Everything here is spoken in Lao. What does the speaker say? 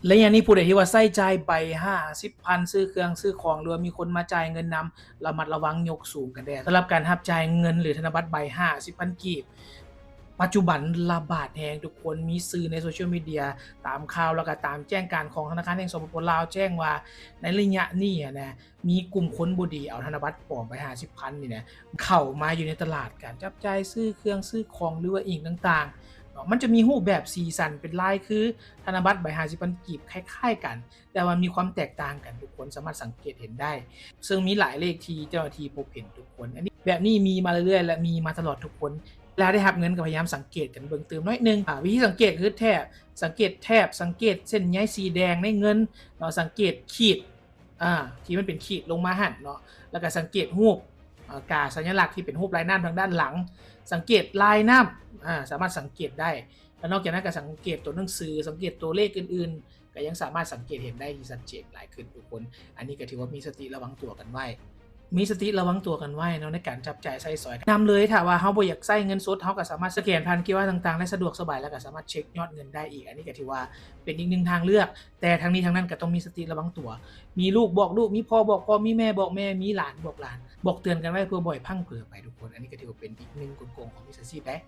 ໄລຍະນີ້ຜູ້ໃດທີ່ວ່າໃຊ້ຈ່າຍໃບຫ້າສິບພັນ ຊື້ເຄື່ອງຊື້ຂອງ ຫຼືວ່າມີຄົນມາຈ່າຍເງິນນຳ ລະມັດລະວັງຍົກສູງກັນແດ່. ສຳລັບການຮັບຈ່າຍເງິນ ຫຼື ທະນະບັດໃບຫ້າສິບພັນກີບ ປັດຈຸບັນລະບາດແຮງທຸກຄົນ, ມີສື່ໃນໂຊຊຽວມີເດຍ ຕາມຂ່າວ ແລ້ວກໍຕາມແຈ້ງການຂອງທະນາຄານແຫ່ງ ສປປ ລາວ ແຈ້ງວ່າໃນໄລຍະນີ້ນະ ມີກຸ່ມຄົນບໍ່ດີເອົາທະນະບັດປອມໃບຫ້າສິບພັນນີ້ນະ ເຂົ້າມາຢູ່ໃນຕະຫຼາດການຈັບຈ່າຍຊື້ເຄື່ອງຊື້ຂອງ ຫຼືວ່າອີ່ຫຍັງຕ່າງໆເນາະ. ມັນຈະມີຮູບແບບສີສັນເປັນລາຍຄືທະນະບັດໃບຫ້າສິບພັນກີບຄ້າຍໆກັນ ແຕ່ວ່າມີຄວາມແຕກຕ່າງກັນ ທຸກຄົນສາມາດສັງເກດເຫັນໄດ້ ເຊິ່ງມີຫຼາຍເລກທີ່ເຈົ້າໜ້າທີ່ພົບເຫັນທຸກຄົນ. ອັນນີ້ ແບບນີ້ມີມາເລື້ອຍໆ ແລະ ມີມາຕະຫຼອດທຸກຄົນ. ເວລາໄດ້ຮັບເງິນກໍພະຍາຍາມສັງເກດກັນເບິ່ງຕື່ມໜ້ອຍໜຶ່ງ. ອາ ວິທີສັງເກດຄືແທບ ສັງເກດແທບ ສັງເກດເສັ້ນໃຍສີແດງໃນເງິນເນາະ ສັງເກດຂີດ ອາ ທີ່ມັນເປັນຂີດລົງມາຫັ້ນເນາະ ແລ້ວກໍສັງເກດຮູບ ອາ ກາສັນຍະລັກທີ່ເປັນຮູບລາຍນ້ຳທາງດ້ານຫຼັງ ສັງເກດລາຍນ້ຳ ອາ ສາມາດສັງເກດໄດ້. ແລ້ວນອກຈາກນັ້ນກໍສັງເກດຕົວໜັງສື ສັງເກດຕົວເລກອື່ນໆ ກໍຍັງສາມາດສັງເກດເຫັນໄດ້ທີ່ຊັດເຈນຫຼາຍຂຶ້ນທຸກຄົນ. ອັນນີ້ກໍຖືວ່າມີສະຕິລະວັງຕົວກັນໄວ້ ມີສະຕິລະວັງຕົວກັນໄວ້ເນາະ ໃນການຈັບຈ່າຍໃຊ້ສອຍ. ນຳເລີຍ ຖ້າວ່າເຮົາບໍ່ຢາກໃຊ້ເງິນສົດ ເຮົາກໍສາມາດສະແກນຜ່ານ QR ຕ່າງໆ ໄດ້ສະດວກສະບາຍ ແລ້ວກໍສາມາດເຊັກຍອດເງິນໄດ້ອີກ. ອັນນີ້ກໍຖືວ່າເປັນອີກໜຶ່ງທາງເລືອກ, ແຕ່ທັງນີ້ທັງນັ້ນກໍຕ້ອງມີສະຕິລະວັງຕົວ. ມີລູກບອກລູກ, ມີພໍ່ບອກພໍ່, ມີແມ່ບອກແມ່, ມີຫຼານບອກຫຼານ, ບອກເຕືອນກັນໄວ້ເພື່ອບໍ່ໃຫ້ພັ່ງເຜີໄປທຸກຄົນ. ອັນນີ້ກໍຖືວ່າເປັນອີກໜຶ່ງກົນໂກງຂອງມິດສາຊີບໄດ໋.